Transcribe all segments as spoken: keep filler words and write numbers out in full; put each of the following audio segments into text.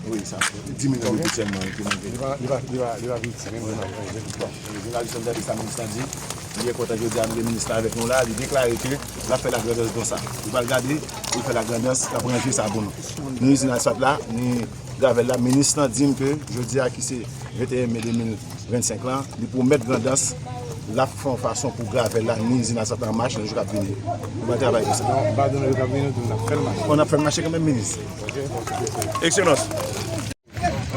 Wi, sa. Dis mil nan bidjè sèlman ki manke. Li pa, li pa, li pa, li pa piti, menm jan ap manje. Bon, jounalis yo, n tande sa minis lan di. Li byen kontan jodi a nou gen minis la avèk nou la. Li deklare ke l ap fè lagrandans dan sa. Li pral gade pou l fè lagrandans, l ap ranje sa pou nou. Ni izin asfalt la, ni gravèl la. Minis lan di m ke jodi a ki se venteyen me de mil vennsenk lan, li pwomèt Grandans, l ap fè yon fason pou gravèl la, ni izin asfalt la an mach nan jou k ap vini. Nou pral travay konsa. Donk, ba de nan jou k ap vini, nou di n ap fè l mache. Bon, n ap fè l mache kanmenm, minis. Ok, bon, se sa. Ekselans.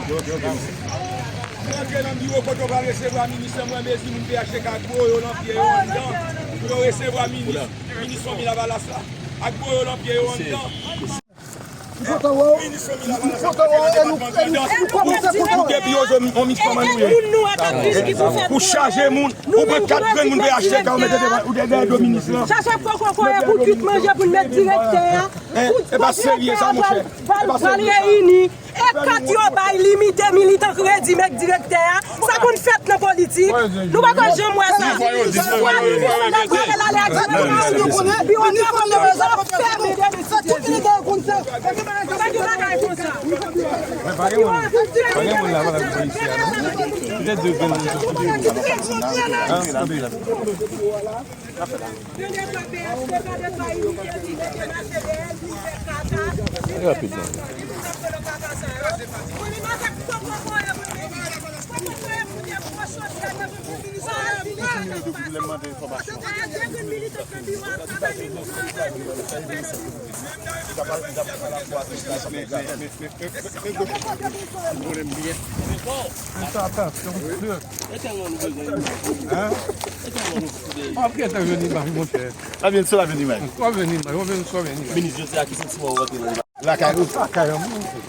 Mwen antre nan biwo kote yo pral resevwa minis lan, mwen mezi moun P H T K ak bwo yo nan pye yo anndan pou yo resevwa minis, minis Fanmi Lavalas la ak bwo yo nan pye yo anndan. Minis Fanmi Lavalas ap fè nan depatman Grandans pou, pou depi yo zo on minis kòman nou ye. Pou chaje moun, ou pran kat grenn moun P H T K ou mete devan, ou dèyè do minis lan. Chache fò kòkòy pou kwit manje pou n met direktè a. E pa serye sa, monchè. Pral reyini. E kat yo bay limite militan kredi m ak direktè a. Sa konn fèt nan politik. Nou poko janm wè sa. Swa minis la pral ale ak direktè a. Biwo de kòm yo ap fèmen depi ti tezi. Pa gen bagay konsa. Pa gen moun la, pa la polisye a, non. Petèt de grenn moun sou biwo. Rapid, non. Fè tansyon, mesye. E tèlman nou bezwen imaj. Hein? E tèlman nou fout de. W ap gentan jwenn imaj, monchè. W ap jwenn sou, w ap jwenn imaj. W ap jwenn imaj, w ap jwenn sou, w ap jwenn imaj. Minis, jodi a, ki santiman w rantre nan lakay ou? Lakay an, monchè.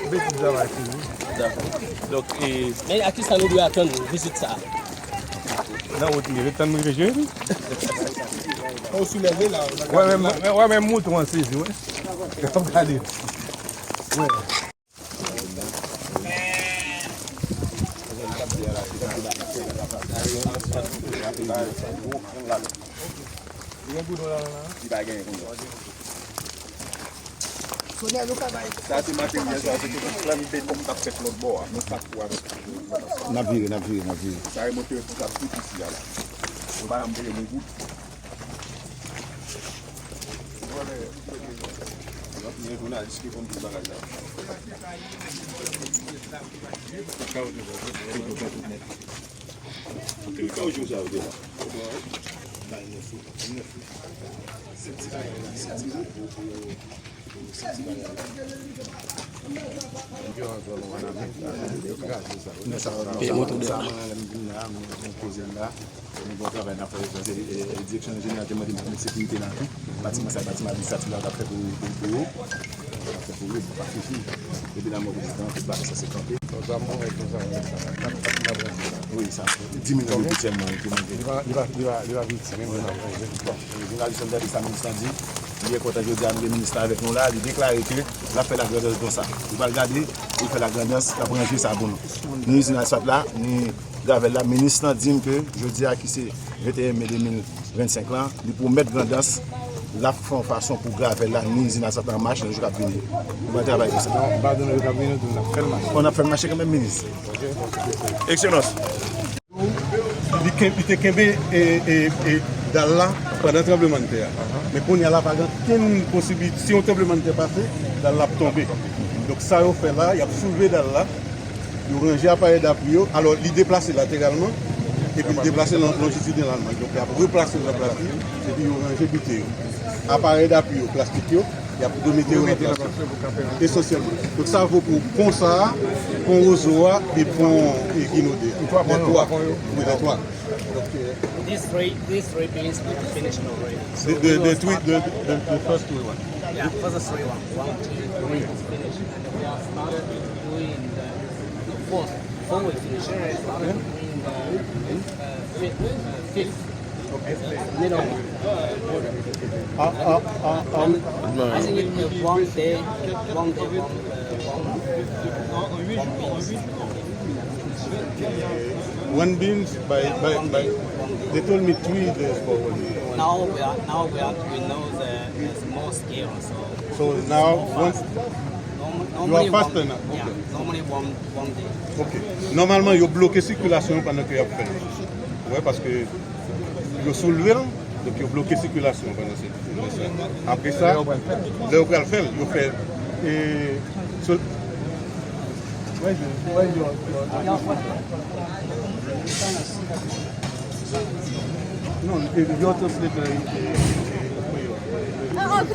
Betiz travay toujou. Dakò. Donk, e, men a ki sa nou dwe atann vizit sa a? Nan wout li, ret tann m rive jere li. Ou souleve la. Wè, men, wè, men moto an sezi, wè. Gade. Wè. Li gen goudon ladan la? Li pa genyen kounye a. Sa se materyèl, sa se tout flanm beton k ap fèt lòt bò a. Men sa kou avèk. N ap vire, n ap vire, n ap vire. Sa e monte responsab tout isi a la. Yo pa janm peye nou goud. Gen jounalis ki konn tout bagay la. Ki kòjou sa yo te la? Yo kraze sa. Sa, sa, sa, mwen, lè m vin la, mwen, mwen poze m la. Nou gen yon travay n ap fè, e, e, direksyon jeneral te mande m pou met sekirite la tou. Batiman sa, batiman administratif la, t ap fè pou, pou, pou yo. T ap fè pou yo, pou pa fini. Epi la, mwen, prezidan, tout bagay sa se kanpe. Wi, sa. Dis mil nan bidjè sèlman ki manke. Li pa, li pa, li pa, li pa piti, menm jan ap manje. Bon, jounalis yo, n tande sa minis lan di. Li byen kontan jodi a nou gen minis la avèk nou la. Li deklare ke l ap fè lagrandans dan sa. Li pral gade pou l fè lagrandans, l ap ranje sa pou nou. Ni izin asfalt la, ni gravèl la, minis lan di m ke jodi a ki se venteyen me de mil vennsenk lan, li pwomèt Grandans, l ap fè yon fason pou gravèl la, ni izin asfalt la an mach nan jou k ap vini. Nou pral travay konsa. Donk, ba de nan jou k ap vini, nou di n ap fè l mache. Bon, n ap fè l mache kanmenm, minis. Ekselans. Li ken-, li te kenbe, e, e, e, dal la pandan tranblemanntè a. Men kounye a la, pa gen okenn posibilite. Si yon tranblemanntè pase, dal la ap tonbe. Donk, sa yo fè la, y ap soulve dal la. Yo ranje aparèy dapui yo. Alò, li deplase lateralman, epi li deplase lon-, lonjitidinalman. Donk, y ap replase l nan plas li, epi yo ranje bite yo. Aparèy dapui yo, plastik yo, y ap remete yo nan plas yo. Esansyèlman. Donk, sa vo pou pon sa a, pon Wozo a, e pon, e Ginode a. Lè twa. Wi, lè twa. Donk, e, These three, these three beams will be finished already. So the, the, we will the three, start the, the, the first three one. Yeah, first three one. One, two, three is finished. And we have started doing the, the fourth. Before we finish, we started doing the, uh, fifth, uh, fifth. Middle one. Uh, uh, uh, um, I think it, uh, one day, one day, one, uh, one, uh, one beam. One beams by, by, by, they told me three days for one day. Now we are, now we are, we know the, the small scale, so. So now, once, normal, You are faster now. Yeah, okay. Normally one, one day. Ok. Nòmalman, yo bloke sikilasyon pandan ke y ap fè l. Ou wè, paske yo soulve l, donk yo bloke sikilasyon pandan se, pandan se. Apre sa, lè yo pral fè l, yo fè, e, sol- Non, e, yo translate, e, e, e, kreyòl.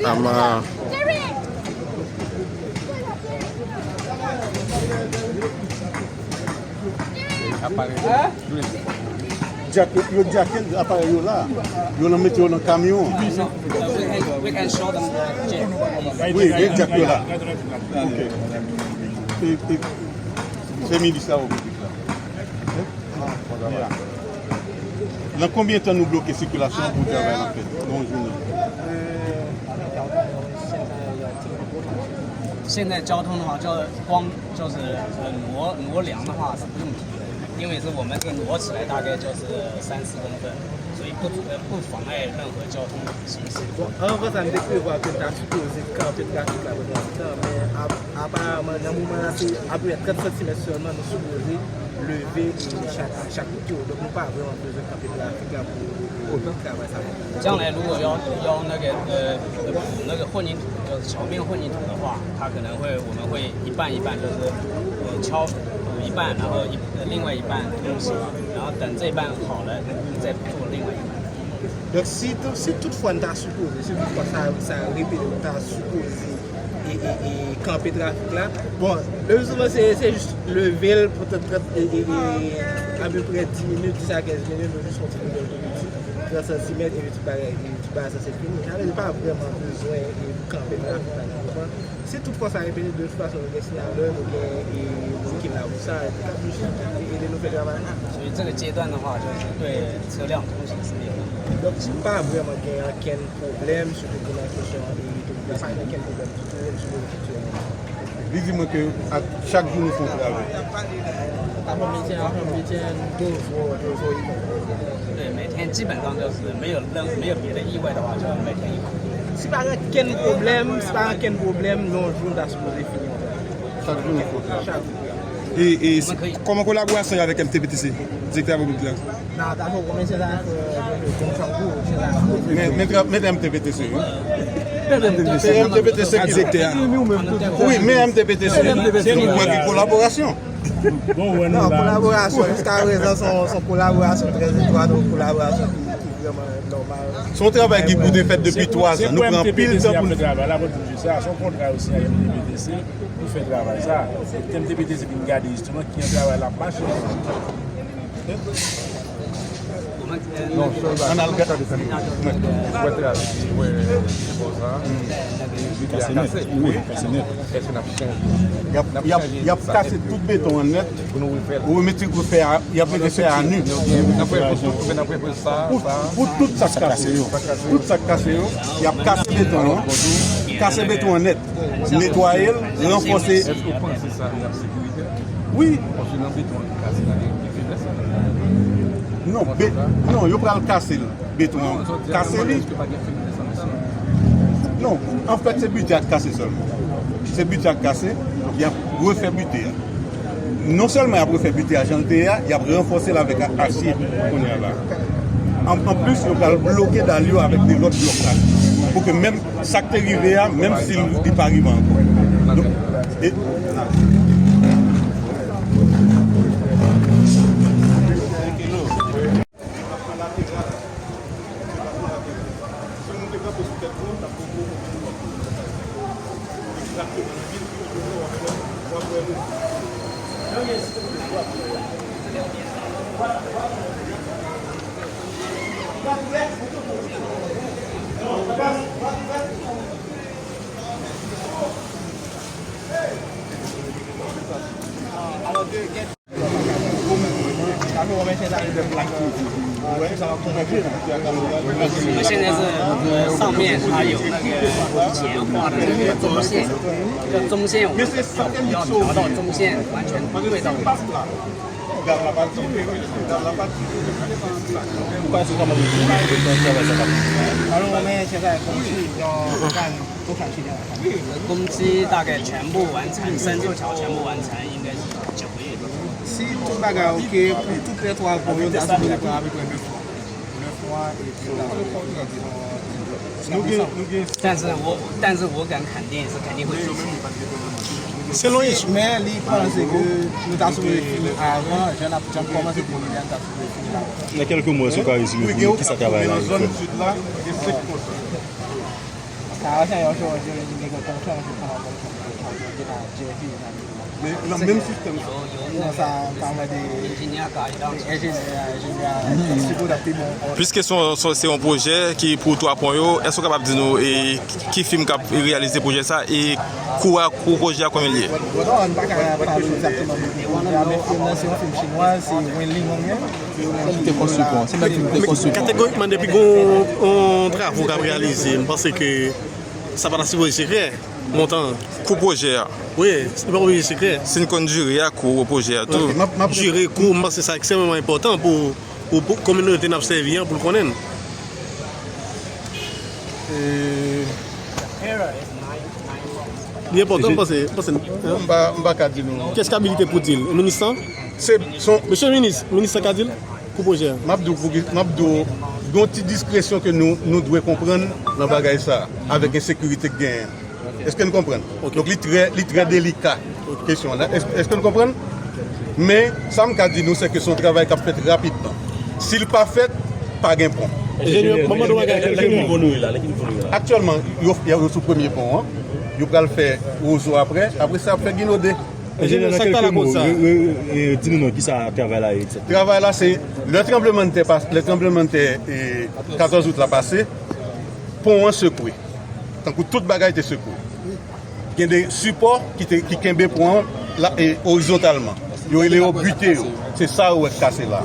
Ama. Djake, yo djake aparèy yo la. Yo nan mete yo nan kamyon. We can, we can show them the jet. Wi, men djak yo la. Ok. E, e, se milis la ou piblik la. Yeah. Nan konbyen tan nou bloke sikilasyon pou travay la fèt nan yon jounen? 现在交通的话，就光就是呃挪挪梁的话是不用停的，因为是我们这个挪起来大概就是三四公分，所以不呃不妨碍任何交通行驶。Bon, anvan sa, m te prevwa ke n ta sipoze kanpe trafik la pandan yon tan, men ap- Aparaman, nan moman la, se apeprè trant santimèt sèlman nou sipoze leve e chak, chak kote yo. Donk, nou pa vrèman bezwen kanpe trafik la pou, pou, pou travay sa. 将来如果要要那个呃补那个混凝土，就是桥面混凝土的话，它可能会我们会一半一半，就是呃敲补一半，然后一另外一半重新，然后等这一半好了，再做另外一半。Donk, si, si toutfwa n ta sipoze, si toutfwa sa, sa repete, nou ta sipoze e, e, e kanpe trafik la. Bon, le pli souvan se, se jis leve l pou trant, trant, e, e, e, apeprè dis minit, dis a kenz minit, nou jis fè yon ti leve l tou piti, trant santimèt, epi tout bagay, epi tout bagay sanse fini. Sa vle di pa vrèman bezwen e kanpe trafik la, ou konprann? Si toutfwa sa repete, de tout fason, nou gen siyalè, nou gen e, moun ki la pou sa, e ki ap jis ede nou fè travay la. 所以这个阶段的话，就是对车辆通行是没有问题。 Donk, pa vrèman gen ankenn pwoblèm, sitou pou nan kesyon e, pa gen ankenn pwoblèm ditou, m sipoze fonksyone. Li di mwen ke a chak jou nou fè yon travay. Apre midi, apre midi, dozo, dozo. 对，每天基本上就是没有任没有别的意外的话，就每天一百。 Si pa gen ankenn pwoblèm, si pa gen ankenn pwoblèm, nan yon jou, n ta sipoze fini yon travay. Chak jou nou fè yon travay. Chak jou. E, e si, kòman kolaborasyon avèk M T P T C, direktè piblik la? Nan, ta fè w konnen se zafè, e, bon tankou, se zafè. Men, men tra- men M T P T C, wi. Men M T P T C. Se M T P T C ki direktè a. Wi, men M T P T C. Se nou wè ki kolaborasyon. Bon, wè nou la. Non, kolaborasyon, jiska prezan, se yon, se yon kolaborasyon trè etwat, yon kolaborasyon ki, ki vrèman nòmal. Se yon travay ki pou te fèt depi twa zan. Nou pran anpil tan pou nou fè travay la, pou nou di sa. Se yon kontra osi ak M T P T C, pou fè travay sa. M T P T C vin gade jisteman kijan travay la ap mache. Non, sèl bagay. Ann al gade. Wè trafik, wè bò sa. Biten a kase. Wi, kase nèt. Èske n ap chanje? Y ap, y ap, y ap kase tout beton an nèt. Pou nou refè l. Ou remete refè a, y ap mete fè a nu. N ap refè tout, n ap refè sa, sa. Pou tout sa k kase yo. Tout sa k kase yo, y ap kase beton an. Kase beton an nèt. Netwaye l, ranfòse. Èske w panse sa li ap sekirite? Wi. Paske nan beton an ki kase la, gen, gen feblès la. Non, be- non, yo pral kase l. Beton an kase li. Non, anfèt, se biten an k kase sèlman. Se biten an k kase, y ap refè biten an. Non sèlman y ap refè biten an jan l te ye a, y ap ranfòse l avèk a- asye kounye a la. An, anplis, yo pral bloke dal yo avèk de lòt blòk la. Pou ke menm sa k te rive a, menm si l, li pa rive ankò. Donk, e, Alò ke 我们现在是呃上面它有那个斜挂的那个中线，这中线我们要调到中线完全对到。Ou pa sou kòman li di, travay sa k ap fèt. Alò, men se sa, kòmsi yon okan, okan jeneral. 工期大概全部完成，申请条全部完成，应该是九个月。 Si tout bagay oke, pou tout lè twa pon yo, ta sipoze pran apeprè nèf mwa. Nèf mwa, epi ta sipoze fini anviwon septanm, desanm. 但是我但是我敢肯定是肯定会提前。 Selon Ish, Men li panse ke nou ta sipoze fini avan, jan n ap, jan n kòmanse pou nou, nou ta sipoze fini la. Nan kèlke mwa, èske w ka rezime pou nou kisa travay la ye fèt? Sa, sa, yon jodi, li gen kontan, li gen nan Jersey, nan Men nan menm sistèm sa. Non, sa, pa mande enjenyè, enjenyè, enjenyè, sipo ta pi bon. Piske se yon- se yon pwojè ki pou twa pon yo, èske w kapab di nou e, ki fim k ap reyalize pwojè sa e kou a kou pwojè a kòman l ye? Bon, non, m pa ka pale egzakteman de pwojè a, men fim nan se yon fim chinwa, se Wen Ling Ong. Se mwen ki te konstwi pon an. Se mwen ki te konstwi pon an. Kategorikman, depi gen yon, yon travo k ap reyalize, m panse ke sa pa ta sipoze sekrè. Montan an. Kou pwojè a. Wi, li pa oblije sekrè. Si n konn jire a, kou pwojè a tou. Jire kou, m panse sa ekstrèmeman enpòtan pou, pou, pou kominote n ap sèvi an, pou l konnen. Li enpòtan, m panse, m panse. M pa, m pa ka di nou. Kiyès ki abilite pou di l? Minis lan? Se son. Mesye minis, minis lan ka di l? Kou pwojè a. M ap di w pou ki, m ap di w, gen yon ti diskresyon ke nou, nou dwe konprann nan bagay sa, avèk ensekirite k genyen. Èske n konprann? Donk li trè, li trè delika, kesyon an. Èske, èske n konprann? Men, sa m ka di nou, se ke se yon travay k ap fèt rapidman. Si l pa fèt, pa gen pon. Enjenyè, ban m mande w yon bagay. Aktyèlman, yo, yo sou premye pon an. Yo pral fè Wozo apre. Apre sa, y ap fè Ginode. Enjenyè, sa k ta lakoz sa? Di nou non, kisa travay la ye, etsetera. Travay la, se lè tranblemanntè, lè tranblemanntè katòz out la pase, pon an sekwe. Tankou tout bagay te sekwe. Gen de sipò ki, te, ki kenbe pon an la, e, orizontalman. Yo rele yo bite yo. Se sa yo wè k kase la.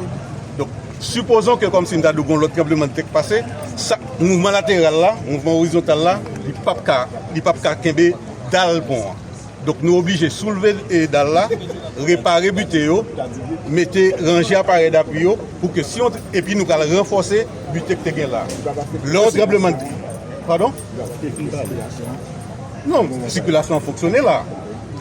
Donk, sipozon ke kòmsi m ta di w gen yon lòt tranblemanntè k pase, sa, mouvman lateral la, mouvman orizontal la, li p ap ka, li p ap ka kenbe dal pon an. Donk, nou oblije soulve, e, dal la, repare bite yo, mete, ranje aparèy dapui yo, pou ke si yon, epi nou pral ranfòse bite k te gen la. Lè yon tranblemanntè, padon? Non, sikilasyon an fonksyone la.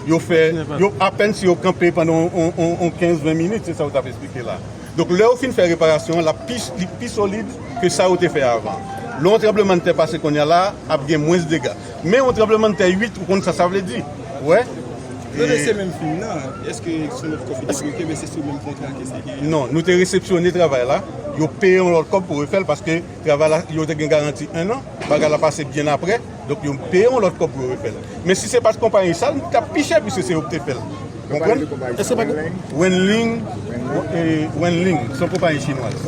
Yo fè, yo apèn si yo kanpe pandan yon, yon, yon kenz, ven minit, se sa yo t ap esplike la. Donk, lè yo fin fè reparasyon an, l ap pi, li pi solid ke sa yo te fè avan. Lè yon tranblemanntè pase kounye a la, ap gen mwens dega. Men yon tranblemanntè uit, ou konn sa sa vle di. Ou wè? Tande se menm fim nan, èske se yon lòt kòb ki te bloke, men se sou menm kontra ke sa genyen? Non, nou te resepsyone travay la. Yo peye yon lòt kòb pou refè l, paske travay la, yo te gen garanti en an. Bagay la pase byen apre. Donk, yo peye yon lòt kòb pou yo refè l. Men si se pa t konpayi sa, li t ap pi chè, piske se yo ki te fè l. Konprann? Èske pa gen Wenling, e, Wenling, se yon konpayi chinwaz.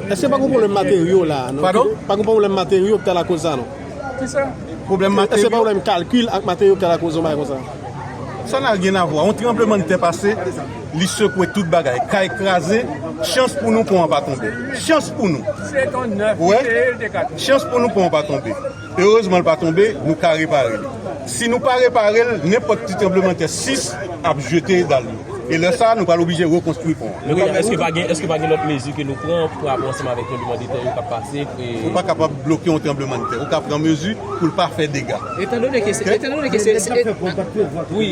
Èske pa gen pwoblèm materyo la? Non? Padon? Pa gen pwoblèm materyo ki ta lakoz sa, non? Pwoblèm Èske se materyo. Pwoblèm kalkil ak materyo ki ta lakoz yon bagay konsa? Sa n a ryen avwa. Yon tranblemanntè pase, li sekwe tout bagay. Kay kraze, chans pou nou pon an pa tonbe. Chans pou nou. Ou wè? Chans pou nou pon an pa tonbe. Erezman, l pa tonbe, nou ka repare l. Si nou pa repare l, nenpòt ti tranblemanntè sis ap jete dal yo. E lè sa a, nou pral oblije rekonstwi pon an. Men kòm èske pa gen, èske pa gen lòt mezi ke nou pran pou apre ansanm avèk yon demandè tè yo k ap pase? Ou pa kapab bloke yon tranblemanntè. Ou ka pran mezi pou l pa fè dega. Etandone ke se, etandone ke se, se, wi,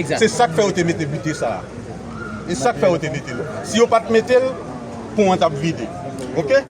egzat. Se sa k fè yo te mete bite sa a. E sa k fè yo te mete l. Si yo pa t mete l, pon an t ap vide. Oke?